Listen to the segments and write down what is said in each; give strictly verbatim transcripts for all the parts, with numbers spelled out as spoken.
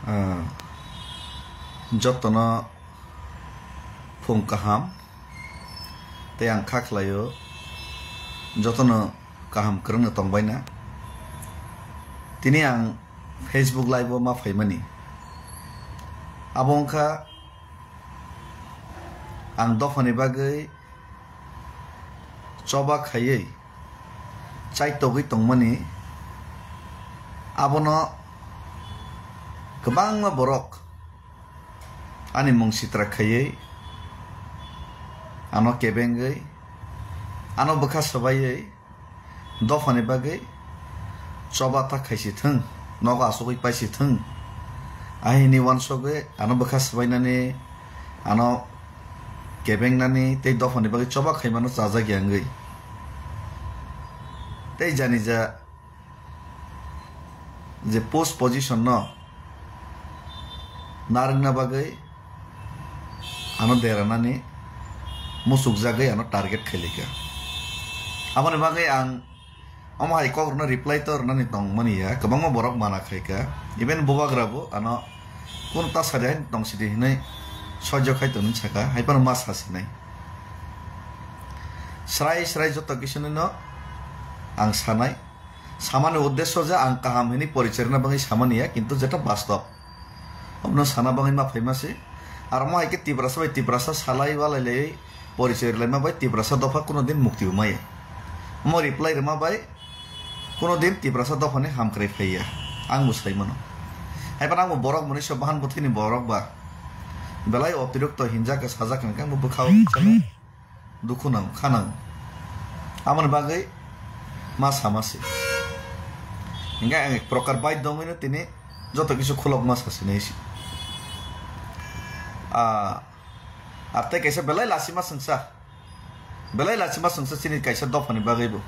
Ah, jotono phung kaham tei ang kha khlaio jotono kaham kwrwngno tongbaina. Tini ang Facebook Live o ma phaimani. Abo wngkha ang dophani bagwi choba khaiwi chaitogwi tongmani, abono kwbangma borok ani mung sitra khaiwi, ano kebengwi, ano bwkha swbaiwi, dophani bagwi choba ta khaisi thung, nogo asugwi paisi thung. Ahini wansugwi ano bwkha swbainani, ano kebengnani tei dophani bagwi choba khaimano chajakya wngwi. Tei janija je post position no narwkna bagwi ano deranani muchukjagwi ano target khailika. Aboni bagwi ang omo hai kok rwno reply to rwnani tongmani ya, kwbangma borok mana khaika, even bubagra bo ano kunu ta sadi hai tong sidi hinwi soijo khai tongni saka, hai phano ma sasinai. Srai srai joto kisu no ang sanai. Samani uddesyo je ang kaham hinwi porichai rwna bagwi samani ya, kintu jeta bastob. Omono sana bagwi ma phaima se. Aro mo hai khe Tiprasa bai Tiprasa salai walai lai porichai rwlaima bai Tiprasa dopha kuno din mukti bo maya. Omo reply rwma bai kuno din Tiprasa dophani hamkrai phaiya. Ang bo sai mano. Hai phano ang bo borok mwnwi se bahan bwthwini borok ba. Belai otirokto hinjak khe sajak hwnkhe ang bo bwkhao chalo. Dukhu nang, kha nang. Aboni bagwi ma sama se. Hinkhe ang ek prokar baidhyo wngwi no tini joto kisu khulokma sa sinai se. Ah, ar tei kaisa belai lachima swngsa. Belai lachima swngsa chini kaisa dophani bagwi bo.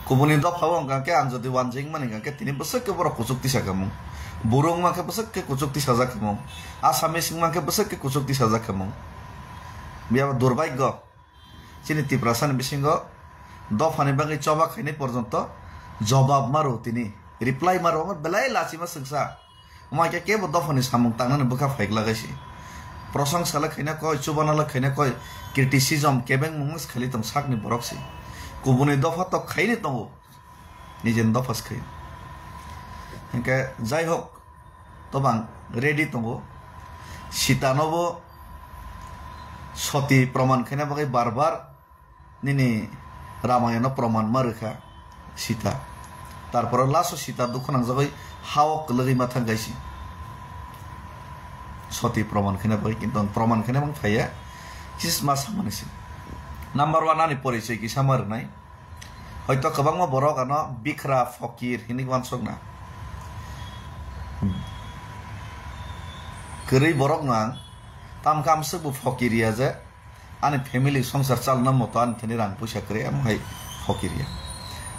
Kubuni dopha o wngkha khe ang jodi wanjwi wngmani hwnkha khe tini bwswk khe borok kuchuk tisa khamung. Buru wngma khe bwswk khe kuchuk tisajak khamung. Assamese wngma khe bwswk khe kuchuk tisajak khamung. Biyaba durbaigyo. Chini Tiprasani bisingo dophani bagwi choba khainai porjonto jobab maro tini, reply maro, omo belai lachima swngsa. Omo hai khe kebo dophani samung tangnani bwkha phaikla gaisi. Prosongsa le khaina koi, chubana le khaina koi, criticism kebengmung se khali tong sakni borok se. Kubuni dopha tok khaini tongo. Nijeni dopha se khaio. Hinkhe jai hok, tobang ready tongo. Sita no bo soti proman khaina bagwi bar bar nini Ramayana no proman ma rwkha Sita. Tarpore last o Sita dukhu nangjagwi ha o kwlwgwi ma thang kaisi. Soti proman khaina bagwi, kintu ang proman khaina mang phaiya. Chis ma samani se. Number one ani porichoi kisa ma rwnai. Hoito kwbangma borok ano bikra, fokir hinwi uansukna. Kwrwi borok no ang tamkhe amswk bo fokir ya je ani family songsar chalna moto ani thani rang puisa kwrwi, amo hai fokir ya.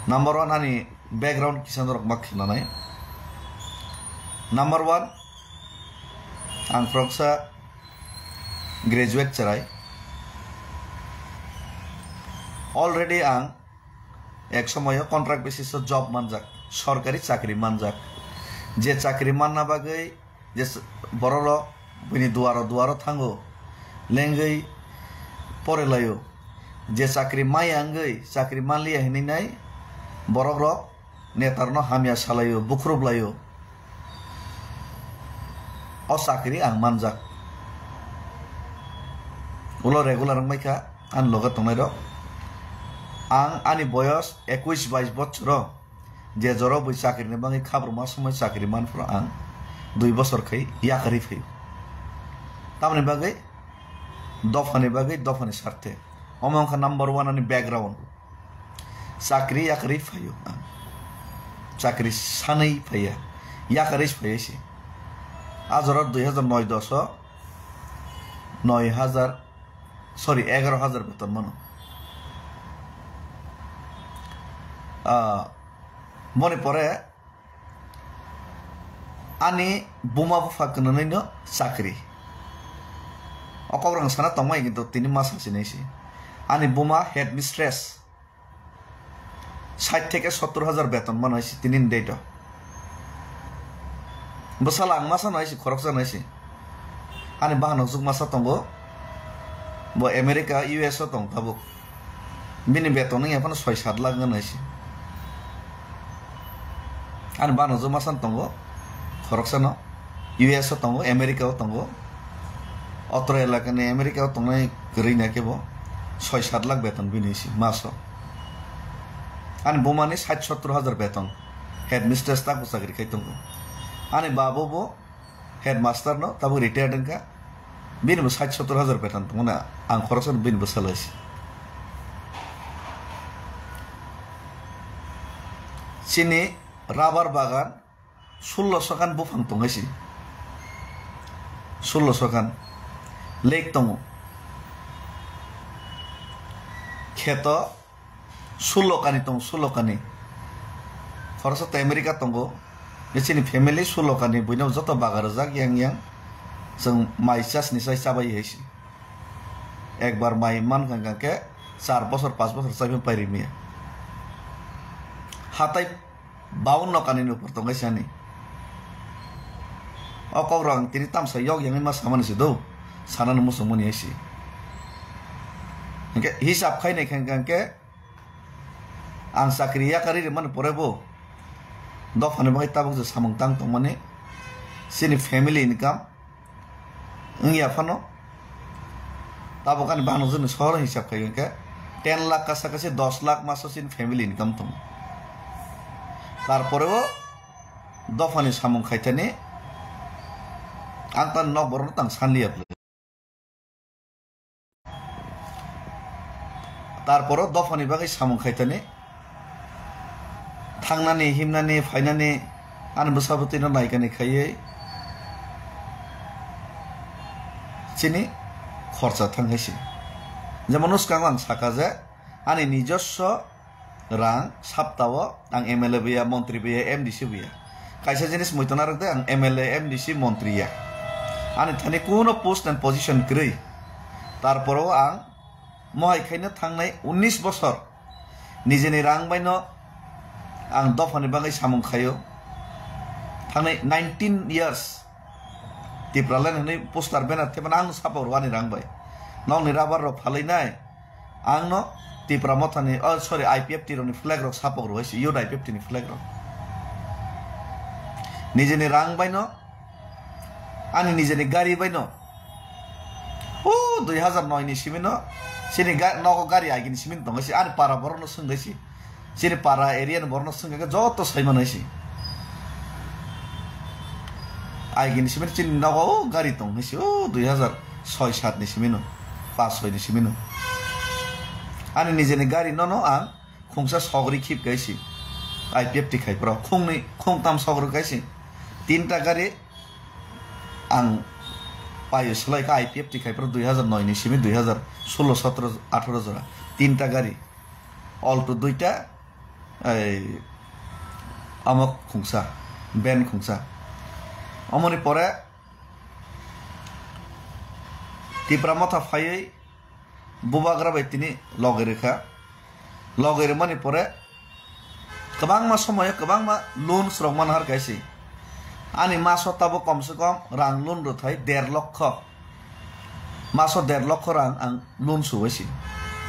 Number one ani background kisa norok ma khnanai. Number one, ang khoroksa graduate chwrai. Already ang ek somoyo contract basis o job manjak, sorkari chakri manjak. Je chakri manna bagwi je s-, bororok bini duaro duaro thango, lengwi pore laio. Je chakri maya wngwi chakri manliya hinwi nai borokrok netarno hamya salaio, bukhrup laio. O chakri ang manjak. Ulo regular wngbaikha ani loge tongnairok. Ang ani boyos ekuis bais bochoro je joro bui chakrini bagwi khabruma somoi chakri manphuru ang dui bochor khai yakarwi phaio. Tamoni bagwi dophani bagwi, dophani sarthe. Omo wngkha number one ani background. Chakri yakarwi phaio ang. Chakri sanwi phaiya. Yakarwi phaiya se. A jora dui hajar noi dos o noi hajar, sorry, egaro hajar beton mano. Ah, moni pore ani buma bupha kwnanwi no chakri. O kok rang sana tongmai kintu tini ma sasinai se. Ani buma headmistress. Sait theke sottor hajar beton mano hai se tini ni date o. Bwsala ang masa no hai si, khoroksa no hai si. Ani bahanok juk masa tongo. Bo America, U S o tong tabuk. Bini beton wngya phano soi sat lakh wngya hai si. Ani bahanok juk masa no tongo. Khoroksa no. U S o tongo, America o tongo. Otro elakani America o tongnai kwrwi na khe bo soi sat lakh beton bini si maso. Ani bumani sait sottor hajar beton. Headmistress tabuk chakri khai tongo. Ani babo bo headmaster no tabuk retired wngkha. Bini bo sait sottor hajar beton tongmani ang khoroksa no bini bwsala si. Chini rubber bagan sullo sokan buphang tong hai si. Sullo sokan lake tongo. Kheto sullo kani tongo, sullo kani. Khoroksa tei America tongo. Bini chini family sullo kani, buino joto baga rwjak yang yang. Chwng mai chasni chai chabai hai si. Ekbar mai mankha hwnkha khe char bosor, panch bosor chaiphano pai rimiya. Hatai baunno kanini upor tong hai si ani. O kok rok ang tini tamsa yok yangwi ma samani se do, sanani muchungmani hai si. Hwnkhe hisab khai nai kha hwnkha khe ang chakri yakarwi rwmani pore bo dophani bagwi tabuk je samung tang tongmani chini family income wngya phano tabuk ani bahanok jwkni sohor hisab khai hwnkhe ten lakh kasa kasi dos lakh maso chini family income tongo. Tarpore o dophani samung khaithani ang tani nok borokno tang sanliya bwlwi. Tarporo dophani bagwi samung khaitani, thangnani, himnani, phainani, ani bwsa bwtwino naikani khaiwi chini khorcha thang hai se. Jemon, swkang ang saka je, ani nijoswo rang saptao ang M L A bo ya, montri bo ya, M D C bo ya. Kaisa jinis muitu narwk de, ang M L A, M D C, montri ya. Ani thani kuno post and position kwrwi. Tarporo ang mohai khaino thangnai unnish bosor nijeni rang baino ang dophani bagwi samung khaio. Thangnai nineteen years Tipraland hwnwi poster banner thepana ang sapok rwani rang bai. Nokni rubber rok phalwi nai. Ang no Tipra Mothani, oh, sorry, I P F T rokni flag rok sapok rwui se, youth I P F T ni flag rok. Nijeni rang bai no, ani nijeni gari bai no. Oh, dui hazar noi ni simi no, chini ga-, nogo gari agini simi no tongo se, ani para borok no swngwi se. Chini para area ni borok no swngwi khe joto sai manai se. Agini simi no chini nogo gari tong se, oh, dui hazar soi sat ni simi no. Pas soi ni simi no. Ani nijeni gari no no ang khungsa sogri khip kaisi. I P F T khai pro khungni khungtam sogri kaisi. Tinta gari ang payo slai kha I P F T khai pro dui hazar noi ni simi dui hazar solo sotro atharo jora. Tinta gari. Alto duita, ei, amok khungsa, ben khungsa. Omoni pore Tipra Motha phaiwi Bubagra bai tini loge rwkha. Loge rwmani pore kwbangma somoyo kwbangma loans rok manhar kaisi. Ani maso tabuk komse kom rang loan rwthai der lokho. Maso der lokho rang ang loan suwaisi.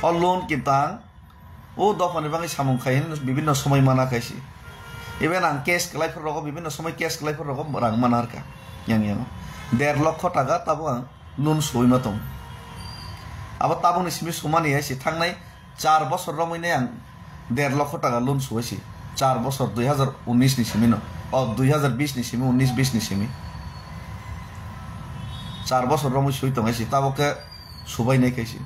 O loan kinto ang o dophani bagwi samung khai hwnwi bibinno somoi mana kaisi. Even ang cash kwlai phuru rogo, bibinno somoi cash kwlai phuru rogo rang mana rwkha. Yang yang der lokho taka tabuk ang loan suwi ma tong. Abo tabukni simi sumani hai se thangnai char bosor romwi nai ang der lokho taka loan suwi se. Char bosor dui hazar unis ni simi no. O dui hazar bis ni simi, unis bis ni simi. Char bosor romwi sui tong hai se tabuk khe subai nai khai se.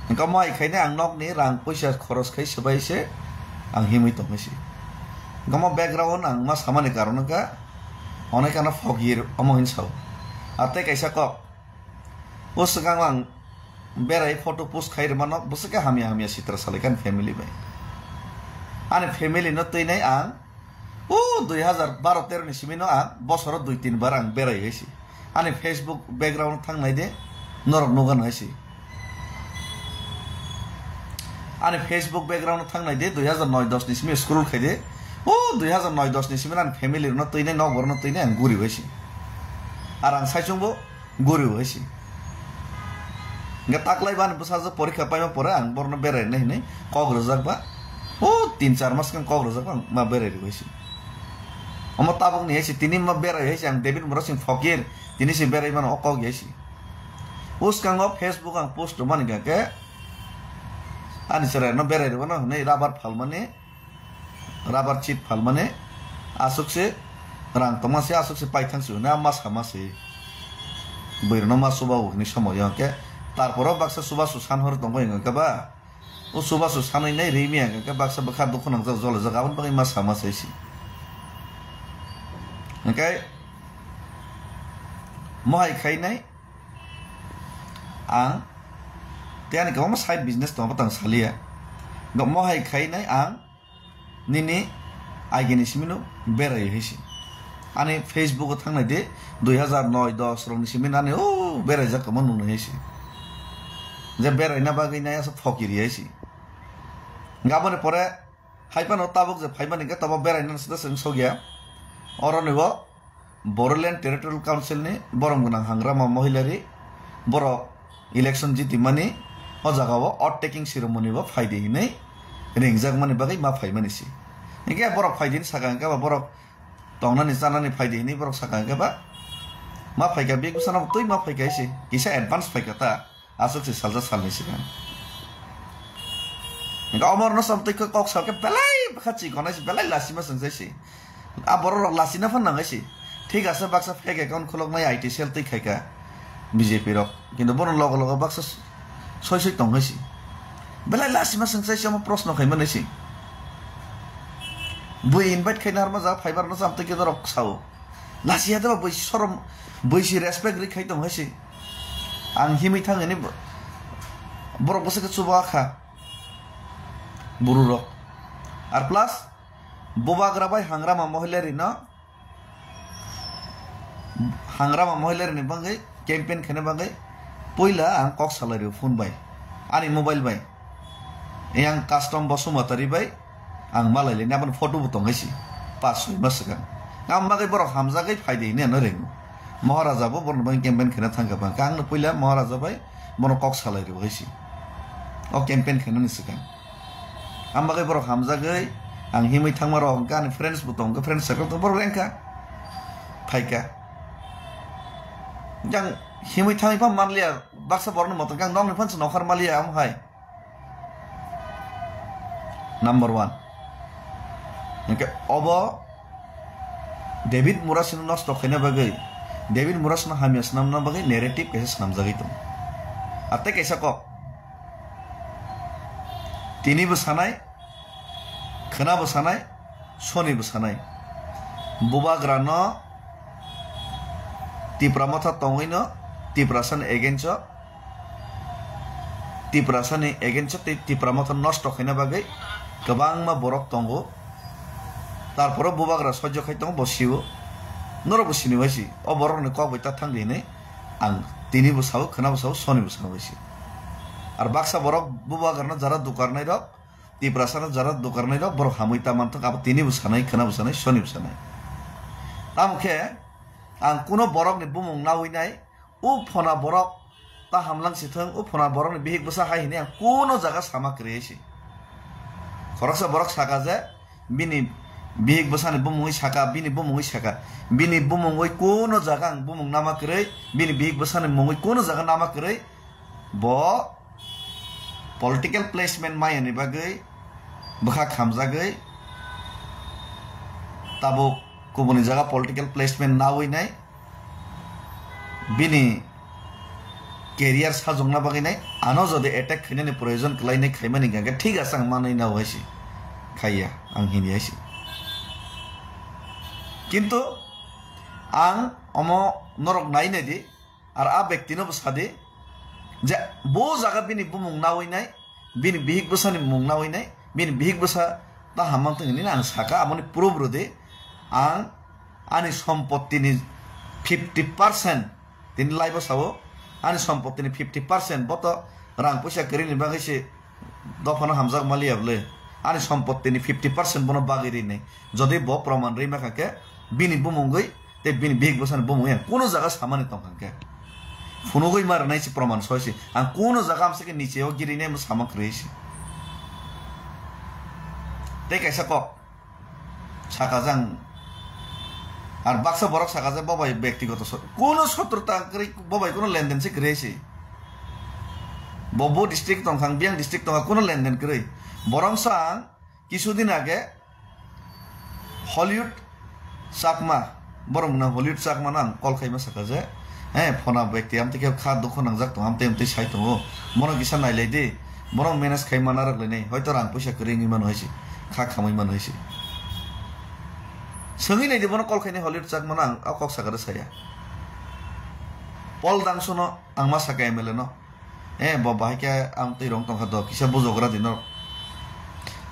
Hwnkhe mo hai khainai ang nokni rang puisa khoros khai swbai se ang himwi tongwi se. Hwnkhe mo background ang ma samani karon wngkha onek ano phok yir omo hin sao. Ar tei kaisa kok. O swkang ang berai photo post khai rwmano bwswk khe hamya hamya sitra salai kha ani family bai. Ani family no twinai ang O dui hazar baro tero ni simi no ang bosoro dui tin bar ang berai hai se. Ani Facebook background thang nai de, norok nugan hai se. Ani Facebook background thang nai de, dui hazar noi dos ni simi scroll khai de, O dui hazar noi dos ni simi ani family rokno twinai, nok borokno twinai ang guri bai si. Ar ang saichung bo guri bai si. Hingke taklai bani bwsajwk porikha paima pore ang borokno berai nai hinui kok rwjak ba. O tin char mas khe kok rwjak ba ang ma berai rw bai si. Omo tabuk ni hai si tini ma berai hai si ang David Murasing Fokir tini si berai mano o kok hai si. Bwskango Facebook ang post rwmani hingka khe ani chwrai no berai rwmano hinui rabar phalmani. Rabar chit phalmani aswk se rang tongma se aswk se paithang se hwnwi ma sama se. Bwrwino ma chuba o hwnwi somoyo hwnkhe tarporo baksa chubachu san hor tongwi hwnkhe ba o chubachu sanwi nai rimi hwnkhe baksa bwkha dukhu nangjak jolajak aboni bagwi ma sama se se. Hwnkhe mohai khainai ang tei ani kwbangma side business tongo tang saliya. Mohai khainai ang nini agini simino berai hai se. Ani Facebook o thangnai de dui hazar noi dos rokni simino ani o berai jak tongma nungnai hai se. Je beraina bagwi nai asa phokiri hai se. Gaboni pore hai phano tabuk je phaimani khe tabo beraina sida seng sogya. Oroni bo Bodoland Territorial Council ni borom gwnang Hangrama Mohilari borok election jitimani o jaga o oath taking ceremony bo phaidi hinwi ringjakmani bagwi ma phaimani si. Hinkhe borok phaidi hinwi saka hinkhe ba borok tongnani chanani phaidi hinwi borok saka hinkhe ba ma phaikha big bwsano twi ma phaikha si kisa advance phaikha ta. Aswk se salsa salni swkang. Hingke omorno sam twi kok salke belai bwkha chikonai se, belai lasima swngchai se. A borok rok lasina phan nangai se. Thik ase baksa fake account khuloknai I T cell twi khaika B J P rok. Kintu bono logo logo baksa soi soi tongkhai se. Belai lasima swngchai se omo proshno khaimani se. Bui invite khaina harma ja phaibar no sam twi khe norok sao. Lasiya de ba bui sorom, bui si respect ri khai tong hai se. Ang himwi thang ani bo-, borok bwswk khe chuba kha. Buru rok. Ar plus, bubagra bai Hangrama Mohilari no, Hangrama Mohilari ni bagwi campaign khaina bagwi puila ang kok salai rio phone bai. Ani mobile bai. Yang custom Basumatari bai ang malai le nabani photo bo tong hai se. Pas soi mas swkang. Ang bagwi borok hamjagwi phai de hinwi ano ringo. Maharaja bo borok bai campaign khaina thangkha bang. Ang no puila Maharaja bai bono kok salai rio hai se. O campaign khaina ni swkang. Ang bagwi borok hamjagwi ang himwi thangma rok hwnkha ani friends bo tong kha, friends circle tong borok rengkha. Phaikha. Yang himwi thangwi pha manliya baksa borokni motor khe ang nokni phan se nokhar maliya amo hai. Number one. Hingke obo David Murasino nosto khaina bagwi, David Murasino hamya swnamna bagwi narrative kaisa swnamjagwi tongo. Ar tei kaisa kok. Tini bo sanai, khwna bo sanai, soni bo sanai. Bubagra no Tipra Motha tongwi no Tiprasa ni against o Tiprasani against tei Tipra Motha nosto khaina bagwi kwbangma borok tongo. Tarporo bubagra sojjo khai tongo, bo sio. Norok bo sini bai si. O borokni kok bai ta thang di hinwi ang tini bo sao, khwna bo sao, soni bo sao bai si. Ar baksa borok bubagrano jara dukarnai rok, Tiprasano jara dukarnai rok borok hamwi ta manthok, abo tini bo sanai, khwna bo sanai, soni bo sanai. Tamo khe ang kuno borokni bumung nawi nai, o phona borok ta hamlang si thung, o phona borokni bihik bwsa hai hinwi ang kuno jaga sama kwrwi se. Khoroksa borok saka je, bini bihik bwsani bumungwi saka, bini bumungwi saka, bini bumungwi kuno jaga ang bumung nama kwrwi, bini bihik bwsani mungwi kuno jaga nama kwrwi, bo political placement maya ni bagwi bwkha khamjagwi tabuk kubuni jaga political placement nawi nai. Bini career sajokna bagwi nai, ano jodi attack khainani proyojon kwlainai khaimani hwnkhe thik ase ang manwi nao hai se khaiya, ang hini hai se. Kintu ang omo norok nai nai di, ar a bektino bo sadi je bo jaga bini bumung nawi nai, bini bihik bwsani mung nawi nai, bini bihik bwsa ta hamang tong hinwi ang saka, aboni proof rwdi. Ang ani sompottini fifty percent, tini live o sao, ani sompottini fifty percent bo to rang puisa kwrwini bagwi se dophano hamjak maliya bwle. ani sompottini fifty percent bono bagwi rinai. Jodi bo proman rwi makha khe, bini bumungwi tei bini bihik bwsani bumungwi ang kuno jaga samani tongkha khe, phunugwi ma rwnai se proman soi se. Ang kuno jaga amsa khe niche o girinai mo sama kwrwi se. Tei kaisa kok saka jang, ar baksa borok saka je bo bai bektigoto so-, kuno sotrota kwrwi, bo bai kuno lenden se kwrwi se. Bo bo district tongkha, ang biyang district tongkha, kuno lenden kwrwi. Borok sa ang Kisudin age Hollywood Chakma, borok mwnang Hollywood Chakma no ang call khaima saka je, he, phona bekti amtwi khe kha dukhu nangjak tongo, amtwi amtwi sai tongo, bono kisa nailai di, bono manage khai mana rwk lainai, hoito rang puisa kwrwi wngwi mano hai se, kha khamwi mano hai se. Swngwi nai di bono call khainai Hollywood Chakma no ang o kok saka rw saya. Paul Dangso no ang ma saka M L A no. Eh, bo bahai khe ang twi rong tongkha do, kisa bujogra di norok.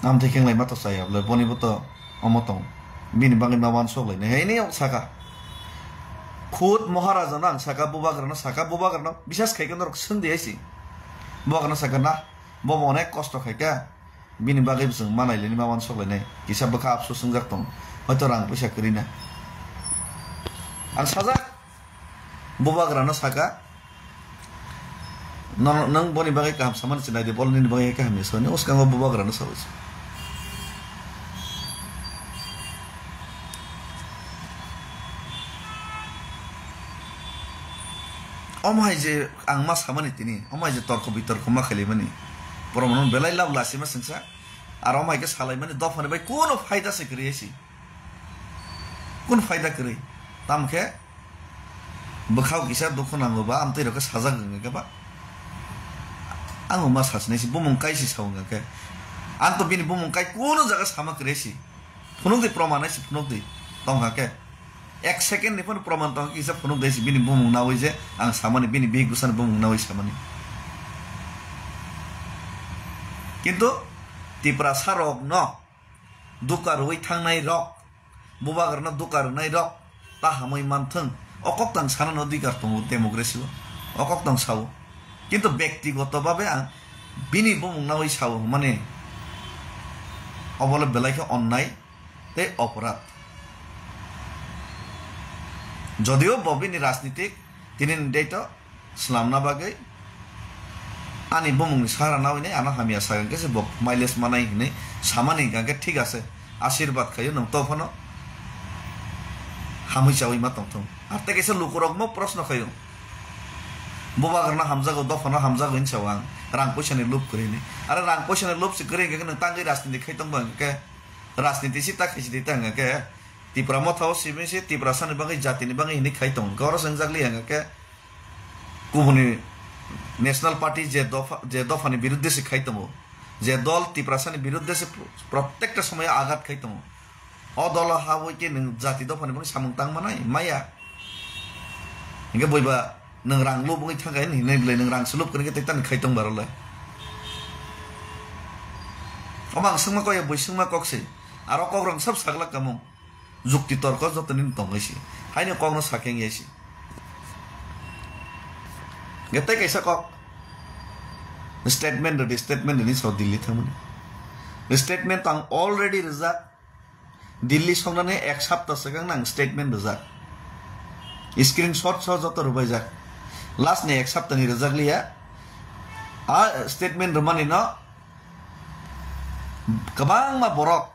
Amtwi khenglai ma to chaya bole, boni bo to omo tong. Bini bagwi ma uansuk lai nai. Hei ni saka. Khud Maharaja no ang saka, bubagra no saka, bubagra no bisas khai khe norok swng di hai si. Bubagra no saka na, bo bo onek kosto khai kha. Bini bagwi bo chwng ma nai lai nai, ma uansuk lai nai. Kisa bwkha apsu swngjak tong. Hoito rang puisa kwrwi na. Ang sajak. Bubagra no saka, "Nono, nwng boni bagwi kaham samani se nai di, bol nini bagwi kaham ya soni." Uskango bubagra no sawi se. Omo hai je ang ma samani tini, omo hai je torko bitorko ma khailaimani, borok no belai lab lasi ma sengsa, aro omo hai khe salaimani dophani bai kuno phaida se kwrwi si. Kun phaida kwrwi? Tamo khe bwkhao kisa dukhu nango ba, amtwi rok khe sajak wngkha khe ba. Ang ma sasinai si bumung kai si sa wngkha khe. Ang to bini bumung kai kuno jaga sama kwrwi si. Phunuk di, proman hai si phunuk di. Tongkha khe. Ek second ni phano proman tongkha kisa phunuk di si bini bumung nawi je ang samani, bini bihik bwsani bumung nawi samani. Kintu Tiprasa rok no duka rwui thangnai rok, bubagrano duka rwnai rok ta hamwi manthwng, o koktang sanani odhikar tongo democracy o, o koktang sao. Kintu bektigoto babe ang bini bumung nawi sao hwnmani obole belai khe onnai tei oporad. Jodio bo bini rajnitik tini ni date o swnamna bagwi ani bumungni sara nawi nai ano hamya sagang khe se bo mileage manai hinwi samani hwnkha khe thik ase, asirwad khaio nwng to phano hamwi chawi ma tongthung. Ar tei kaisa lukurokno proshno khaio, bubagrano hamjago, dophano hamjago hinwi sao ang, rang puisani lob kwrwi hinwi. Are rang puisani lob se kwrwi hwnkha khe nwng tangwi rajniti khai tongba hwnkha khe, rajniti si ta khaisi di ta hwnkha khe, Tipra motha o simi se Tiprasani bagwi, jatini bagwi hinwi khai tongo hwnkha, oro se wngjakli hwnkha khe, kubuni National Party je dopha, je dophani biruddhe se khai tongo, je dol Tiprasani biruddhe se pro-, protekta somoyo agat khai tongo, o dolo habwi khe nwng jati dophani bagwi samung tang manai maya. Hinkhe boiba nwng rang lubugwi thangkha hinwi belai nwng rang se lub kwrwngkhe tei tani khai tong barolai. Omo ang swngma kok ya, bui swngma kok se. Aro kok rang sab saglak kamung. Jukti torko joto nini tongwi si. Haino kokno sakhe wngya si. Ge tei kaisa kok. Statement rwdi, statement rwni sao Delhi thangmani. Statement tang already rijak. Delhi songnani ek sapta swkang nang statement rijak. Screenshot so joto rwbaijak. Last ni ek sapta ni rijak liya. A statement rwmani no kwbangma borok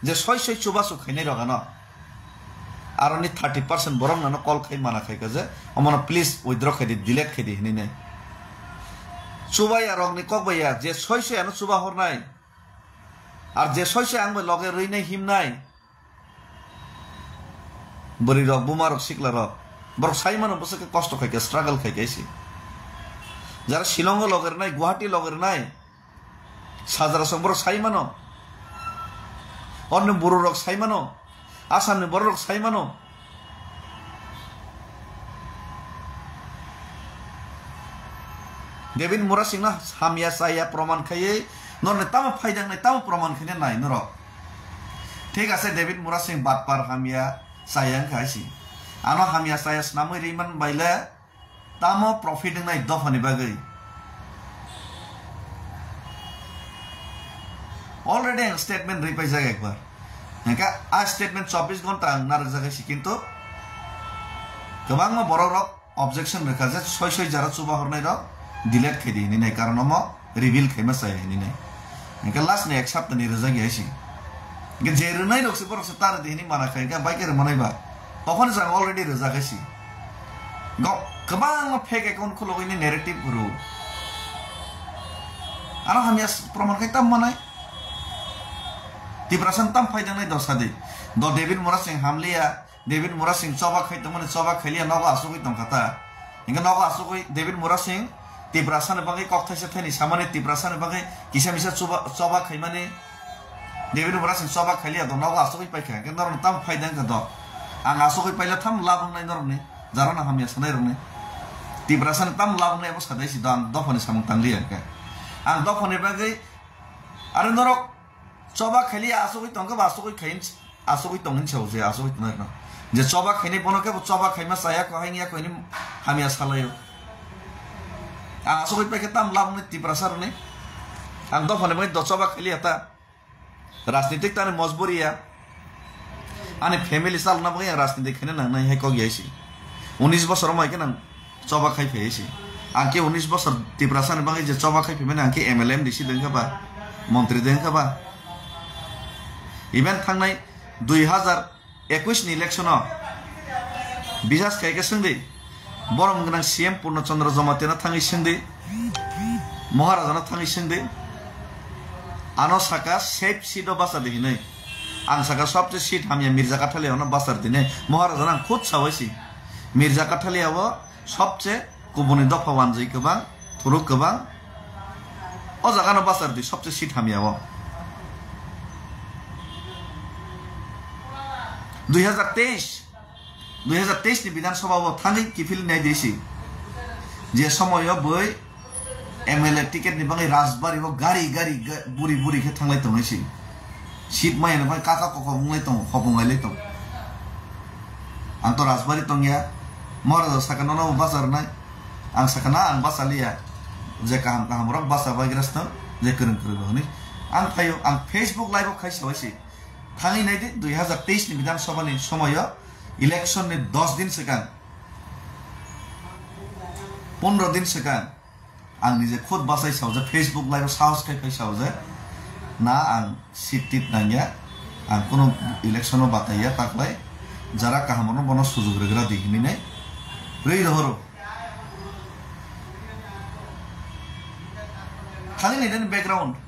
je soi soi chubachu khainai rok ano, aroni thirty percent borok nano call khai mana khai kha je, omono please withdraw khai di, delete khai di hinwi nai. Chubaya rokni kok bai ya, je soi soi ano chuba hornai, ar je soi soi ang bai loge rwinai himnai, bwrwi rok, buma rok, sikla rok, borok sai mano bwswk khe kosto khai kha, struggle khai kha se. Jara Shillong o loge rwnai, Guwahati loge rwnai, Sajra song borok sai mano. Orni buru rok sai mano. Assam ni borok rok sai mano. David Murasing no hamya chaya proman khaiwi norni tamo phaidang nai, tamo proman khaina nai norok. Thik ase, David Murasing batpar hamya chaya wngkha hai si. Ano hamya chaya swnamwi ri man bai le. Tamo profit wngnai dophani bagwi? Already ang statement ripaijak ekbar. Hingke a statement chobbish ghonta ang narwkjak hai si, kintu kwbangma borok rok objection rwkha je soi soi jara chuba hornai rok delete khai di hinwi nai, karon omo reveal khaima chaya hinwi nai. Hingke last ni ek sapta ni rwjak ya si. Hingke je rwnai rok se borok se ta rwdi hinwi mana khai, hingke bai khe rwmanai ba. Ophani jang already rwjak hai si. Go, kwbangma fake account khulogwi ni narrative rw. Ano hamya s-, proman khai tam manai. Tiprasa tam phai dangnai dosa di. Do David Murasing hamliya, David Murasing choba khai tongmani choba khailiya nogo asugwi tongkha ta. Hingke nogo asugwi David Murasing Tiprasa ni bagwi kok thaisa thani samani Tiprasa ni bagwi kisa misa chuba, choba khaimani David Murasing choba khailiya do nogo asugwi paikha. Hingke norok tam phai dangkha do. Ang asugwi paila tham labwngnai norokni. Jarana hamya sanai rokni. Tiprasa ni tam labwngnai abo sadai si do ang dophani samung tangliya hingke. Ang dophani bagwi are norok choba khailiya asugwi tongkha ba asugwi khai. Asugwi tong hinwi sao je asugwi tongnai rwno. Je choba khainai bono khe bo choba khaima chaya kho, haini ya kho hinwi hamya salaio. Ang asugwi paikhe tam labwnai Tiprasa rwni. Ang dophani bagwi do choba khailiya ta. Rajnitik tani mojburi ya. Ani family chalna bagwi ang rajnitik khaina nangnai hai kok ya si. Unis bosor wng bai khe nang choba khai phai si. Ang khe unis bosor Tiprasa ni bagwi je choba khai phaimani ang khe M L A M D C dengkha ba, montri dengkha ba. Even thangnai dui hazar ekush ni election o bisas khai khe swngdi. Borom gwnang C M Purno Chandra Jamatia no thangwi swngdi. Maharaja no thangwi swngdi. Ano saka safe seat o basa di hinwi. Ang saka sobse seat hamya Mirza Kathalia no basa di hinwi. Maharaja no ang khud sawai si. Mirza Kathalia o sobse kubuni dopha wanjwi kwbang, thuruk kwbang. O jaga no basa di sobse seat hamya o. Dui hazar teis, dui hazar teis ni Bidhan Sabha o thangwi kiphil nai di si. Je somoy o boi M L A ticket ni bagwi Rajbari o gari gari ga-, buri buri khe thanglai tongnai si. Seat maya ni bagwi kaka koko wnglai tongo, khopung lai tongo. Ang to Rajbari tongya, Maharaja saka nono bo basa rwnai. Ang saka na ang basa liya. Je kaham kaham rok basa bai grasno, je kwrwng kwrwng rok ni. Ang phaio, ang Facebook live o khai sawai si. Thangwi nai di, dui hazar teis ni Bidhan Sabha ni somoy o election ni dos din swkang, pondro din swkang, ang nije khud bachai saojak, Facebook live o sahos khai phai saojak, na ang seat tit nangya, ang kunu election o bataiya, taklai jara kaham rokno bono sujug rwgra di hinwi nai rwi rohoro. Thangwi nai di background.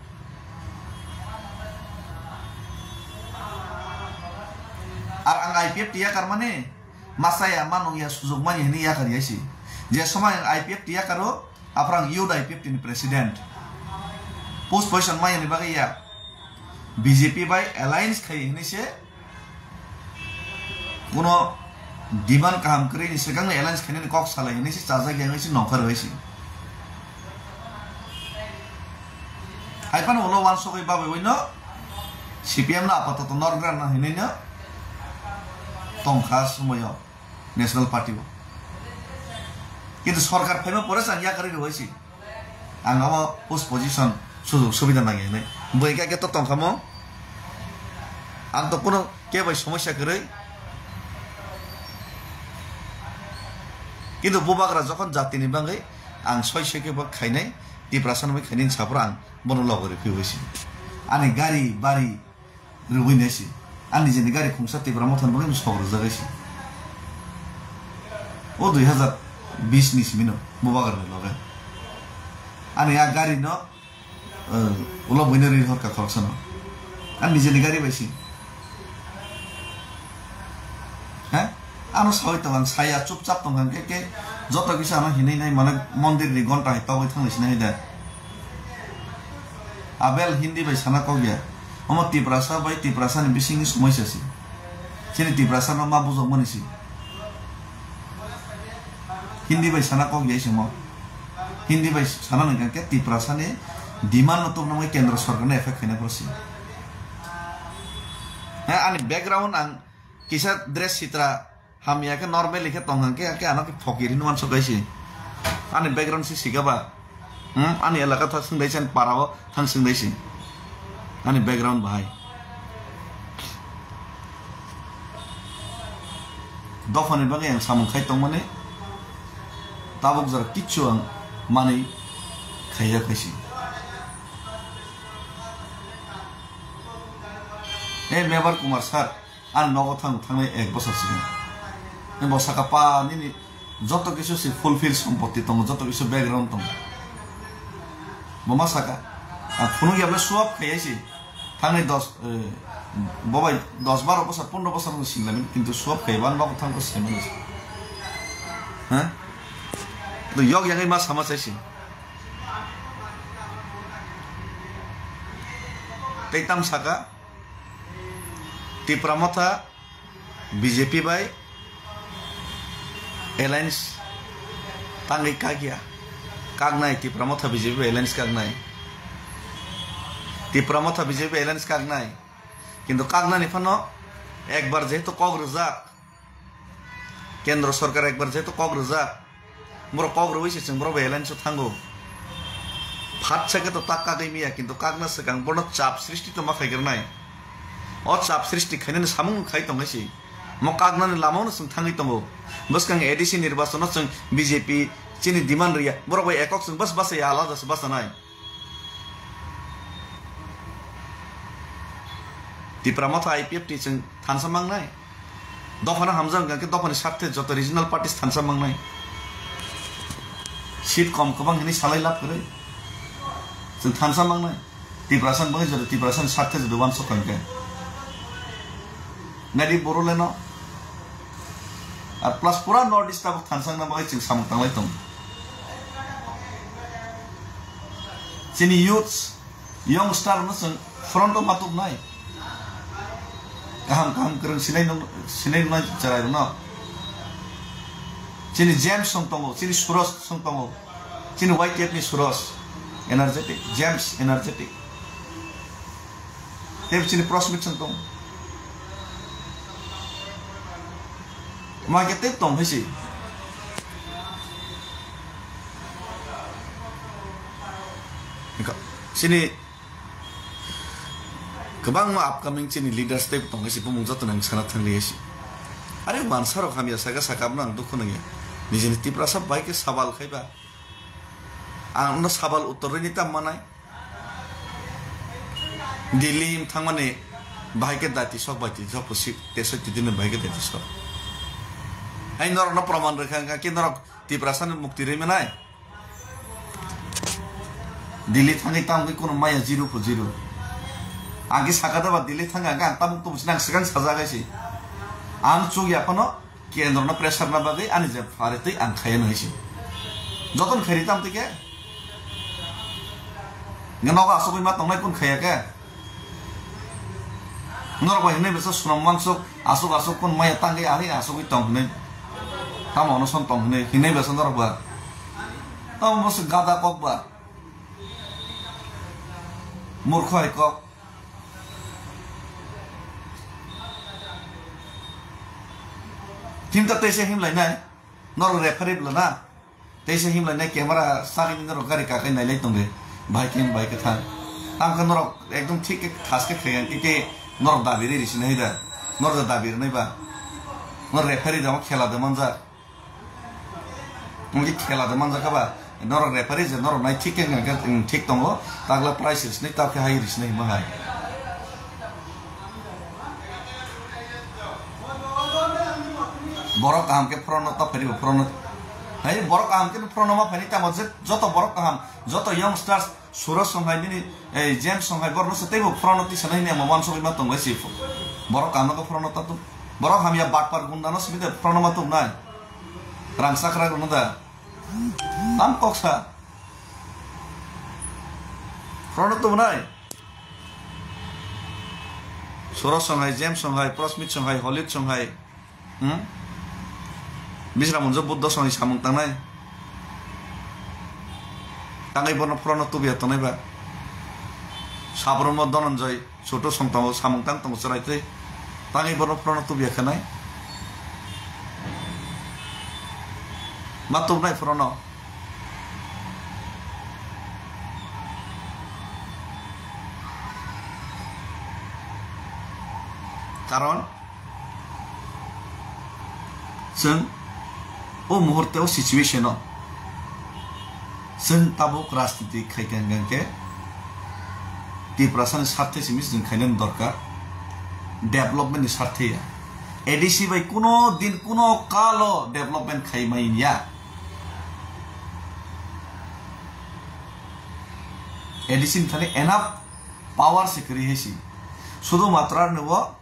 Ar ang I P F T yakar mani, masaya manung ya sujug mani hini yakar ya si. Je somai ang I P F T yakaro, aphra ang youth I P F T ni president. Post position maya ni bagwi ya. B J P bai alliance khai hini se, kuno demand kaham kwrwi ni swkang ni alliance khainani kok salai hinwi se chajak ya wngwi se nongkhor bai se. Hai phano ulo wansugwi babwi bai no C P M no apatoto norok gra no hinwi no tongkha somoyo National Party o. Kintu sorkar phaima pore chang yakarwi rwbai se. Ang abo post position sujug subida nangya hinwi. Bwrwi khe to tongkha mo. Ang to kuno kebo bai somosya kwrwi. Kintu bubagra jokhon jatini bagwi ang soi soi khe bo khainai, Tiprasa ni bagwi khainai hinwi saphuru ang bono logo rw phiwi se. Ani gari bari rwui nai se. Ani nijeni gari khungsa Tipra Motha ni bagwi sok rwjak hai se. O dui hazar bis ni simi no bubagra ni loge. Ani a gari no, eh, ulo buino ri horka khoroksa no. Ani nijeni gari bai se. He? Ano sawi tong ang saya chupchap tong ang ke ke joto kisa ano hinui nai mane mondir ni gonta hai togwi thang lai sinai da. Abel Hindi bai sana kok ya. Omo Tiprasa bai Tiprasa ni bisingni somoisa se. Chini Tiprasa no ma bujok mani se. Hindi bai sana kok ya se mo. Hindi bai sana nang ke Tiprasa ni demand no tokna mai kendra sorkar no effect khaina poro se. He, ani background ang kisa dress sitra hamya khe normally khe tong hang khe, khe ano khe phokir hinwi uansuk hai se. Ani background se sika ba? Hmm? Ani elaka thang swng dai se, ani para o thang swng dai se. Ani background bahai. Dophani bagwi ang samung khai tongmani, tabuk jora kichu ang manwi khaiya khaisi. E Mebar Kumar sir, ani nogo thang, thangnai ek bosor sini. Bo saka pa nini joto kisu si fulfill sompoti tongo, joto kisu background tongo. Bo ma saka, ang phunuk ya ble swap khaiya si. Thangnai dos, eh, bo bai dos baro bosor, pondro bosor no singlamin, kintu swap khaiya ba nogo thang ko sini. Ha? To yok yagai ma sama chai si. Tei tam saka, Tipra Motha B J P bai alliance tangwi kakya. Kaknai, Tipra Motha B J P bai alliance kaknai. Tipra Motha B J P bai alliance kaknai. Kintu kaknani phano ekbar jehetu kok rwjak, Kendro sorkar ekbar jehetu kok rwjak, borok kok rwui se chwng borok bai alliance o thango. Phatsa khe to tak kagwi miya, kintu kakna swkang bono chap srishti to ma khaigrwnai. O chap srishti khainani samung khai tongkhe si. Mo kaknani lama-o no chwng thangwi tongo. Bwskang A D C nirbachon o chwng B J P chini demand rwya. Borok bai ekok chwng bas basa ya, alada se basa nai. Tipra Motha I P F T chwng thansa mangnai. Dophano hamjak hwnkha khe dophani sarthe joto regional parties thansa mangnai. Seat kom kwbang hinwi salai lab kwrwi. Chwng thansa mangnai. Tiprasa ni bagwi joto Tiprasa ni sarthe joto uansuk hwnkhe. Nadi Boroleno. Ar plus pura North East tabuk thansa wngna bagwi chwng samung tanglai tongo. Chini youths, youngster no chwng front o matuk nai. Kaham kaham kwrwng sinai nung-, sinai nungnai chwrai rwno. Chini James song tongo, chini Suros song tongo, chini Y T F ni Suros, energetic, James energetic. Tei chini Prosmit song tongo. Ma khe tei tong hai si. Chini kwbangma upcoming chini leaders tei tong hai si, bumung joto nang sana thang li hai si. Are mansa rok hamya saka saka abno ang dukhu nangya. Nijini Tiprasa bai khe sabal khai ba. Ang no sabal uttor rini tam manai. Delhi thangmani bahai khe dati sok bai ti sok pusi te sok ti dini bahai khe dati sok. Hai norok no proman rwkha wngkha khe norok Tiprasa ni mukti rwi manai. Delhi thangwi tamo khe kono maya zero po zero. Ang khe saka da ba Delhi thangkha ang tabuk tubu sinang swkang sajak hai si. Ang chuk ya phano kendro no pressure na bagwi ani je phari twi ang khaya nai si. Joton khairi tam twi khe. Nge nogo asugwi ma tongnai kun khaya khe. Norok bai hinwi bwsa swnam mansuk, asuk asuk kun maya tangwi ari asugwi tong hinwi. Tamo ono son tong hinwi, hinwi bwsa norok ba. Tamo bwsa gada kok ba. Murkho hai kok. Himta teisa himlainai. Norok referee bwlana. Teisa himlainai camera sagini norok gari kakai nailai tongdi. Bahai khe bahai khe thang. Tamo khe norok ekdom thik khe thas khe khaiya khe norok dabi riri sinai da. Norok da dabi rwnai ba. Norok referee da khela da manjak. Wngkhe khela da manjak kha ba. Norok referee je norok nai thik khe wngkha khe, wng, thik tongo. Takla prize risinai, tabukhe hai risinai hwnba hai. Borok kaham khe phorono ta phai bo phorono. Hai borok kaham khe phorono ma phai tamo je joto borok kaham, joto youngsters, Suraj song hai nini, ei, James song hai borok no se teibo phorono tisa nai hwnwi ang wansugwi ma tongo si. Borok kaham no phorono ta tu. Borok hamya batpar gunda no simi de phorono ma tung nai. Rang sakra gunda da. Tam kok sa. Phorono tung nai. Suraj song hai, James song hai, Prosmit song hai, Holid song hai. Hmm? Bisra munjo Buddha song hai samung tangnai. Tangwi bono phorono tubiya tongnai ba. Sabromo Dhananjay, Chotu song tongo, samung tang tongo chwrai twi. Tangwi bono phorono tubiya khanai. Ma tubnai phorono. Karon chwng o muhurte o situation o chwng tabuk rajniti khaikha hwnkhe Tiprasani sarthe simi chwng khainani dorkar, development ni sarthe ya. A D C bai kuno din kuno kalo development khaimani ya. A D C ni thani enough power se kwrwi hai si. Sudu matra ni o